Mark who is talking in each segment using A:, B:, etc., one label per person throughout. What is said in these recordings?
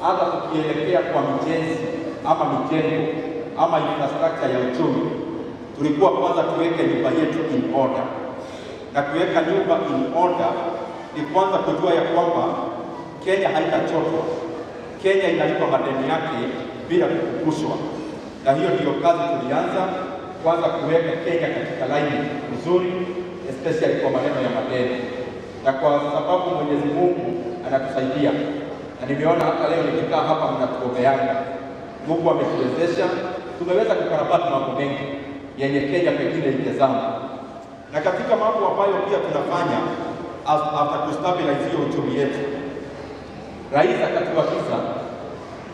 A: Hata tukielekea kwa mijenzi ama mijengo ama infrastructure ya uchumi, tulikuwa kwanza tuweke nyumba yetu in order, na kuweka nyumba in order ni kwanza kujua ya kwamba Kenya haitachotwa. Kenya inalipa madeni yake bila kukumbushwa, na hiyo ndiyo kazi tulianza kwanza, kuweka Kenya katika laini nzuri, especially kwa maneno ya madeni, na kwa sababu Mwenyezi Mungu anatusaidia, na nimeona hata leo nikikaa hapa mnatuombeanga. Mungu ametuwezesha, tumeweza kukarabati mambo mengi yenye Kenya pengine ingezama, na katika mambo ambayo pia tunafanya after kustabilize hiyo uchumi yetu, Rais akatuagiza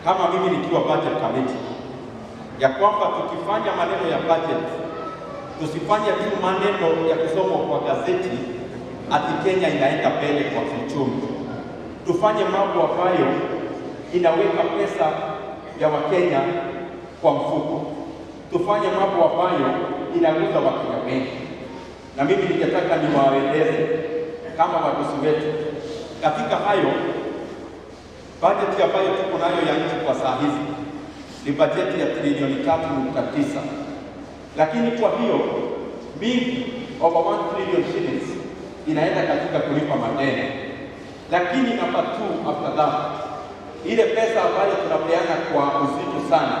A: kama mimi nikiwa budget committee ya kwamba tukifanya maneno ya budget tusifanye tu maneno ya kusomwa kwa gazeti ati Kenya inaenda mbele kwa kiuchumi. Tufanye mambo ambayo inaweka pesa ya Wakenya kwa mfuko, tufanye mambo ambayo inaguza Wakenya wengi. Na mimi ningetaka niwaeleze kama wadosi wetu katika hayo. Bajeti ambayo tuko nayo ya nchi kwa saa hizi ni bajeti ya trilioni 3.9, lakini kwa hiyo mingi, over 1 trillion shillings, inaenda katika kulipa madeni, lakini number two after that, ile pesa ambayo tunapeana kwa uzito sana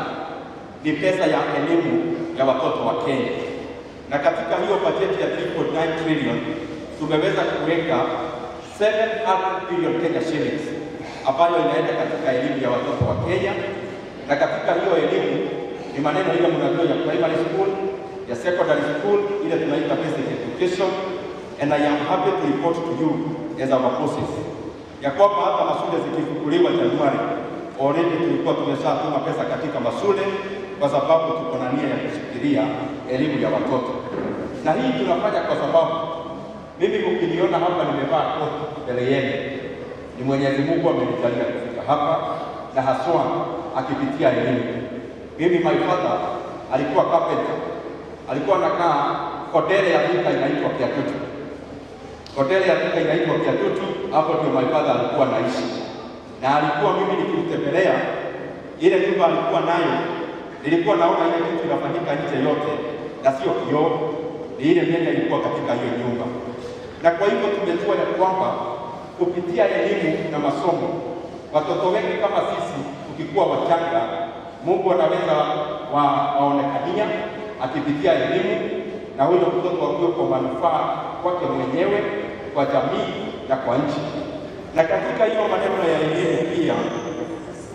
A: ni pesa ya elimu ya watoto wa Kenya, na katika hiyo bajeti ya 3.9 trillion tumeweza kuweka 700 billion Kenya shillings ambayo inaenda katika elimu ya watoto wa Kenya, na katika hiyo elimu ni maneno ile mnajua ya primary school, ya secondary school, ile tunaita basic education, and I am happy to report to you as our bosses ya kwamba hata mashule zikifunguliwa Januari, already tulikuwa tumeshatuma pesa katika mashule kwa sababu tuko na nia ya kushikilia elimu ya watoto, na hii tunafanya kwa sababu mimi mkiniona hapa nimevaa koti mbele yenu, ni Mwenyezi Mungu amenijalia kufika hapa na haswa akipitia elimu. Mimi my father alikuwa carpenter, alikuwa anakaa Kodere ya Thika inaitwa Kiatutu. Kodere ya Thika inaitwa Kiatutu, hapo ndio my father alikuwa anaishi, na alikuwa mimi nikimtembelea ile nyumba alikuwa nayo, nilikuwa naona ile kitu inafanyika nje yote, na sio kioo, ni ile mianya ilikuwa katika hiyo nyumba. Na kwa hivyo tumejua ya kwamba kupitia elimu na masomo, watoto wengi kama sisi tukikuwa wachanga, Mungu anaweza waonekania akipitia elimu, na huyo mtoto akuwe kwa manufaa kwake mwenyewe, kwa jamii na kwa nchi. Na katika hiyo maneno ya elimu pia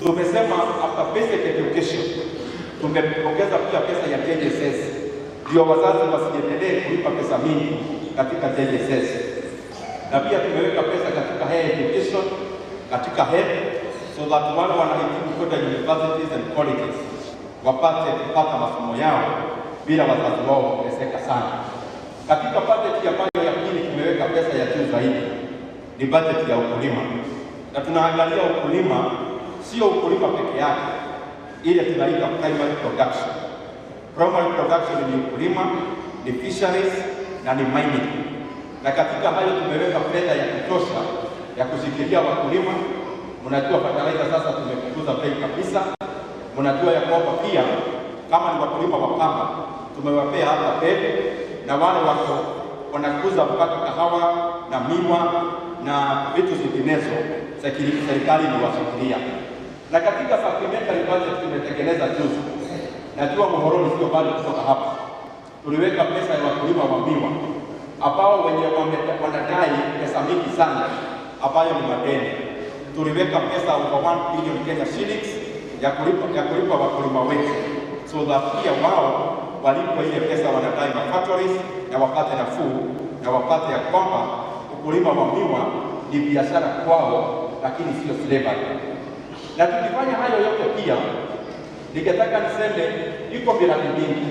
A: tumesema after basic education tumeongeza pia pesa ya JSS, ndio wazazi wasiendelee kulipa pesa mingi katika JSS, na pia tumeweka pesa katika higher education, katika HELB, so that wale wanahitimu kwenda universities and colleges wapate kupata masomo yao bila wazazi wao kuteseka sana. Katika bajeti ambayo ya pili tumeweka pesa ya juu zaidi ni bajeti ya ukulima, na tunaangalia ukulima, sio ukulima peke yake, ile tunaita primary production. Primary production ni ukulima, ni fisheries na ni mining, na katika hayo tumeweka fedha ya kutosha ya kushikilia wakulima. Mnajua fertilizer sasa tumepunguza bei kabisa. Mnajua ya kwamba pia kama ni wakulima wa pamba tumewapea hata mbegu, na wale wako wanakuza mpaka kahawa na miwa na vitu zinginezo, serikali imewashikilia. Na katika supplementary budget tumetengeneza juzi, najua Muhoroni sio bado kutoka hapa, tuliweka pesa ya wakulima wa miwa ambao wenye wanadai pesa mingi sana ambayo ni madeni. Tuliweka pesa over 1 billion Kenya shillings ya kulipa wakulima wetu so that pia wao walipwe ile pesa wanadai ma factories na wapate nafuu na wapate ya kwamba ukulima wa miwa ni biashara kwao, lakini sio slavery. Na tukifanya hayo yote pia, ningetaka niseme iko miradi mingi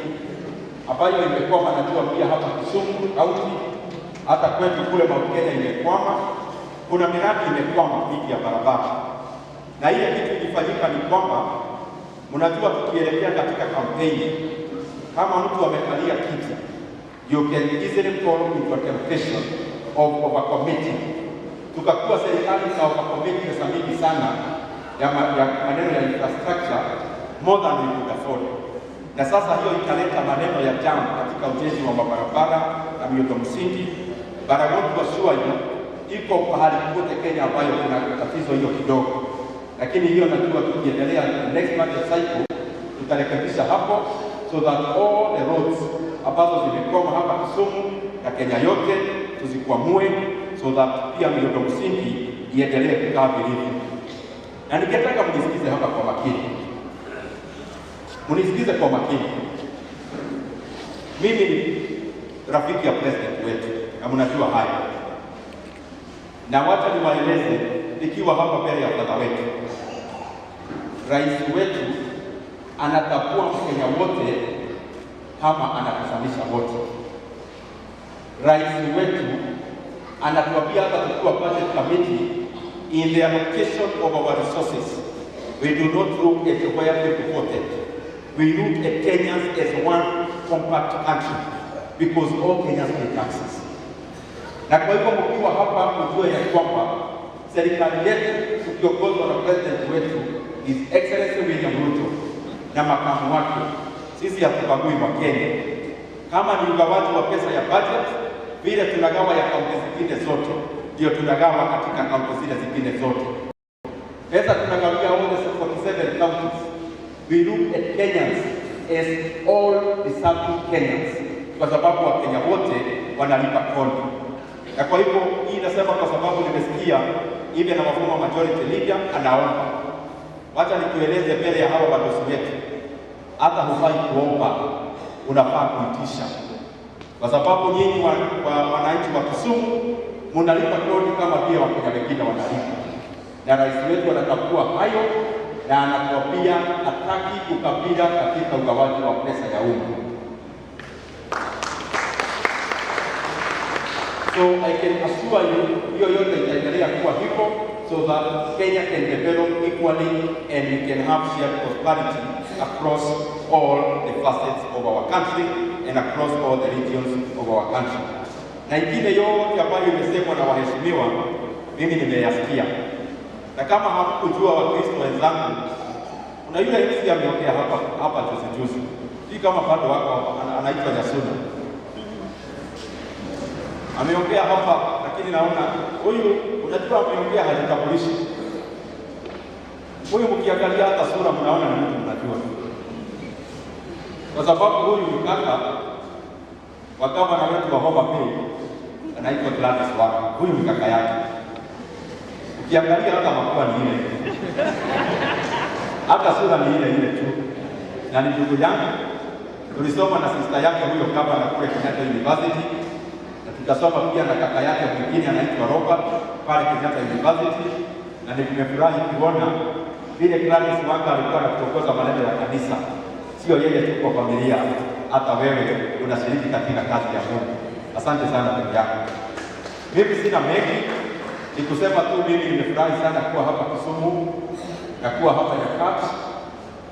A: ambayo imekwama. Najua pia hapa Kisumu County, hata kwetu kule Mount Kenya imekwama. Kuna miradi imekwama mingi ya barabara, na ile kitu ilifanyika ni kwamba mnajua, tukielekea katika kampeni, kama mtu amekalia kiti, you can easily fall into a temptation of overcommitting. Tukakuwa serikali ika overcommit pesa mingi sana ya ya maneno ya infrastructure more than we could afford. Na sasa hiyo ikaleta maneno ya jam katika ujenzi wa mabarabara na miundo msingi. But I want to assure you, iko pahali popote Kenya ambayo kuna tatizo hiyo kidogo, lakini hiyo najua tukiendelea next budget cycle tutarekebisha hapo, so that all the roads ambazo zimekoma hapa Kisumu na Kenya yote tuzikwamue, so that pia miundo msingi iendelee kukaa vilivyo. Na ningetaka mnisikize hapa kwa makini, mnisikize kwa makini. Mimi ni rafiki ya president wetu na mnajua haya, na wacha niwaeleze nikiwa hapa mbele ya father wetu, rais wetu anatambua Mkenya wote kama anakusanyisha wote. Rais wetu anatuambia hata tukiwa budget committee, in the allocation of our resources, we do not look at where people voted. We look at Kenyans as one compact country because all Kenyans pay taxes. Na kwa hivyo mkiwa hapa mjue ya kwamba serikali yetu tukiongozwa na president wetu His Excellency William Ruto na makamu wake, sisi hatubagui wa Kenya. Kama ni ugawaji wa pesa ya budget, vile tunagawa ya kaunti zingine zote, ndio tunagawa katika kaunti zile zingine zote. Pesa tunagawia all the 47 counties. We look at Kenyans as all deserving Kenyans, kwa sababu Wakenya wote wanalipa kodi. Na kwa hivyo hii nasema kwa sababu nimesikia even na former majority leader anaomba. Wacha nikueleze mbele ya hawa wadosi wetu, hata hufai kuomba, unafaa kuitisha, kwa sababu nyinyi wananchi wa Kisumu mnalipa kodi kama pia Wakenya wengine wanalipa, na rais wetu anatambua hayo na anatuambia hataki ukabila katika ugawaji wa pesa ya umma. So I can assure you, hiyo yote itaendelea kuwa hivyo, so that Kenya can develop equally and we can have shared prosperity across all the facets of our country and across all the regions of our country. Na ingine yote ambayo imesemwa na waheshimiwa, mimi nimeyasikia. Na kama hamkujua Wakristo wenzangu, kuna yule MC ameongea hapa juzi juzi, si kama bado wako hapa, anaitwa Nyasuna. Ameongea hapa, lakini naona huyu, unajua ameongea hajitambulishi. Huyu mkiangalia hata sura mnaona ni mtu mnajua, kwa sababu huyu ni kaka wa gavana wetu wa Homa Bay, anaitwa Gladys Wanga. Huyu ni kaka yake. Ukiangalia hata mapua ni ile, hata sura ni ile ile tu, na ni ndugu yangu. Tulisoma na sister yake huyo gavana kule Kenyatta University, na tukasoma pia na kaka yake mwingine anaitwa Robert pale Kenyatta University. Na nimefurahi kuona vile Gladys Wanga alikuwa anatuongoza maneno ya kanisa. Sio yeye tu kwa familia, hata wewe unashiriki katika kazi ya Mungu. Asante sana ndugu yangu. Mimi sina mengi, ni kusema tu mimi nimefurahi sana kuwa hapa Kisumu na kuwa hapa Nyakach,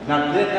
A: na tena